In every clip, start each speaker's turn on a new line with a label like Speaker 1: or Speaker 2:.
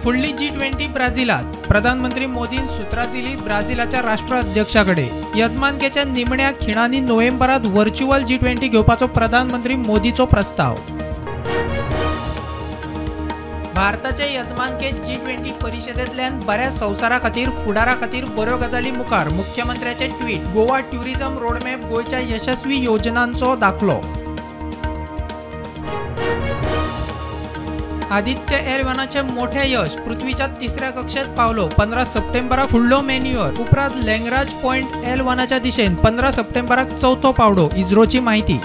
Speaker 1: फुडली G20 ब्राझिलात. प्रधानमंत्री मोदीन सूत्रां दिली ब्राझिलाच्या राष्ट्राध्यक्षाकडे. यजमानकेच्या निमण्या खिणांनी नोव्हेंबरात व्हर्च्युअल G20 घेवपाचो प्रधानमंत्री मोदीचो प्रस्ताव. भारताचे यजमानकेत G20 परिशदेंतल्यान बऱ्या संवसारा खातीर फुडारा खातीर बऱ्यो गजाली मुखार, मुख्यमंत्र्याचे ट्वीट. गोवा ट्युरिझम रोडमॅप गोंयच्या यशस्वी योजनांचो दाखलो. आदित्य एल1चे मोठे यश, पृथ्वीच्या तिसऱ्या कक्षेत पावलो. 15 सप्टेंबराक फुडलो मॅन्युअर, उपरांत लॅग्रांज पॉयंट L1च्या दिशेन 15 सप्टेंबराक चवथो पावडो, इस्रोची माहिती.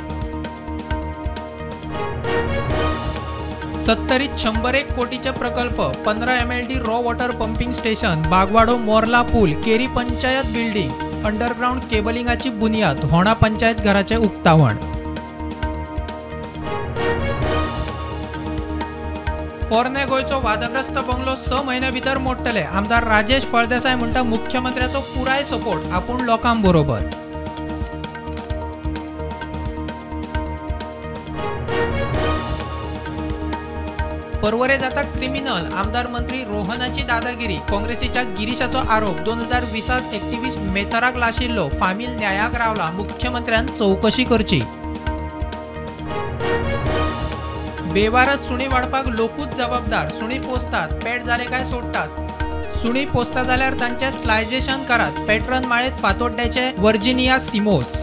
Speaker 1: 70 101 कोटीचे प्रकल्प, 15 MLD raw water pumping station, Bagwado Morla पूल, केरी पंचायत बिल्डिंग, अंडरग्राउंड केबलिंगाची बुनियाद, होणा पंचायत घराचे उक्तावण. पोरणे गोंयचो वादग्रस्त बंगलो 6 म्हयन्या भितर मोडटले, आमदार राजेश फळदेसाय म्हणटा मुख्यमंत्र्याचो पुराय सपोर्ट, आपूण लोकां बरोबर. पर्वरे जाता क्रिमिनल, आमदार मंत्री रोहनाची दादागिरी, काँग्रेसीच्या गिरीशाचो आरोप. 2020 एक्टिव्हिस्ट मेथराक लाशिल्लो, फामील न्यायाक रावला, मुख्यमंत्र्यान चवकशी करची. बेवारस सुणी वाडपाक लोकूच जबाबदार, सुणी पोसतात, पेट जाले काय सोडटात, सुणी पोसता जाल्यार तांचें स्लायजेशन करात, पॅट्रन माळेत फातोड्ड्याचे वर्जिनिया सिमोस.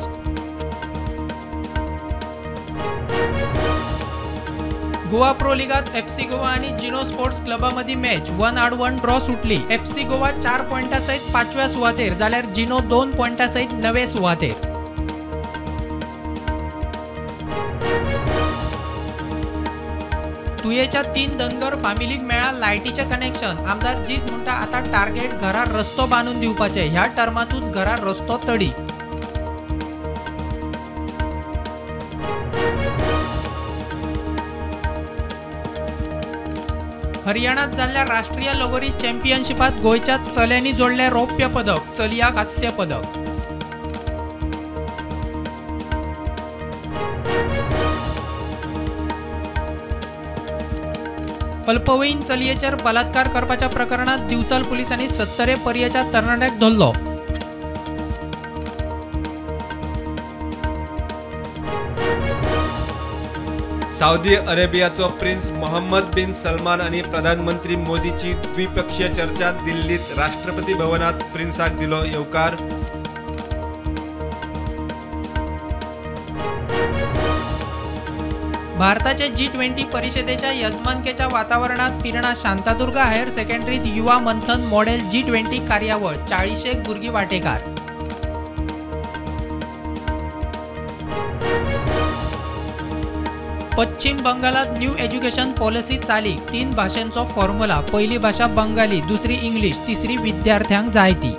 Speaker 1: गोवा प्रो लिगात FC Goa आणि जिनो स्पोर्ट्स क्लबा मदीं मॅच 1-1 ड्रॉ सुटली. FC Goa 4 पॉयंटा सयत 5व्या सुवातेर जाल्यार जिनो 2 पॉयंटा सयत 9वे सुवातेर. तुयेच्या 3 धनगर फामिलीक मेळ्ळा लायटीचें कनेक्शन, आमदार जीत म्हणटा आतां टार्गेट घरार रस्तो बांदून दिवपाचें, ह्या टर्मांतूच घरार रस्तो तडी. हरियाणात जाल्ल्या राष्ट्रीय लगोरी चॅम्पियनशिपात गोंयच्या चल्यांनी जोडलें रौप्य पदक, चलयाक हास्य पदक. अल्पवयीन चलयेचेर बलात्कार करपाच्या प्रकरणात दिवचल पुलिसांनी 70 पर्येच्या तरणाट्याक धरलो.
Speaker 2: साउदी अरेबियाचो प्रिन्स मोहम्मद बिन सलमान आणि प्रधानमंत्री मोदीची द्विपक्षीय चर्चा दिल्लीत राष्ट्रपती भवनात प्रिन्साक दिलो येवकार.
Speaker 1: भारताचे G20 परिषदेच्या यजमानकेच्या वातावरणात पिर्णा शांतादुर्गा हायर सेकंडरीत युवा मंथन मॉडेल G20 कार्यावळ, 40 भुरगीं वांटेकार. पश्चिम बंगालात न्यू एज्युकेशन पॉलिसी चालीक, 3 भाशेंचो फॉर्म्युला, पहिली भाशा बंगाली, दुसरी इंग्लीश, तिसरी विद्यार्थ्यांक जाय ती.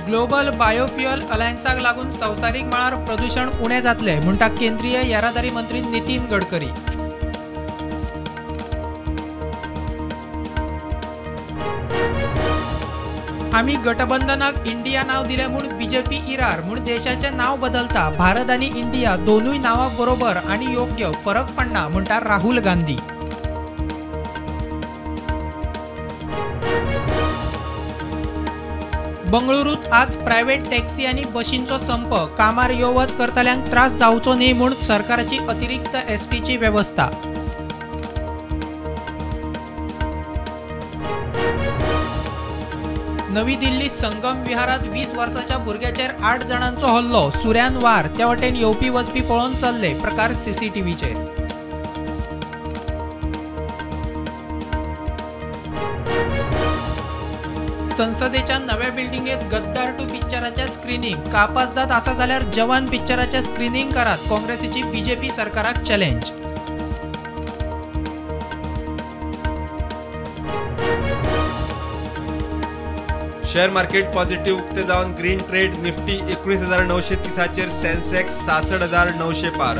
Speaker 1: ग्लोबल बायोफ्युअल अलायन्साक लागून संवसारीक मळार प्रदूशण उणें जातलें म्हणटा केंद्रीय येरादारी मंत्री नितीन गडकरी. आमी गठबंधनाक इंडिया नाव दिलें म्हूण बीजेपी इरार, म्हूण देशाचें नाव बदलता, भारत आनी इंडिया दोनूय नांवां बरोबर आनी योग्य, फरक पडना म्हणटा राहुल गांधी. बंगळुरूत आज प्रायव्हेट टॅक्सी आनी बशींचो संप, कामार यो वच करतल्यांक त्रास जावचो न्ही म्हूण सरकाराची अतिरिक्त एसटीची वेवस्था. नवी दिल्ली संगम विहारात 20 वर्साच्या भुरग्याचेर 8 जाणांचो हल्लो, सुऱ्यान वार, त्या वटेन येवपी वचपी पळोवन चल्ले, प्रकार सीसीटीव्हीचेर. संसदेच्या नव्या बिल्डिंगेत गद्दार 2 पिक्चराचे स्क्रिनींग, कापासदाद आसा जाल्यार जवान पिक्चराचे स्क्रिनींग करात, काँग्रेसीची बीजेपी सरकाराक चॅलेंज.
Speaker 2: शेअर मार्केट पॉझिटिव्ह उक्ते जावन ग्रीन ट्रेड निफ्टी 19,930 सेन्सेक्स 66,900 पार.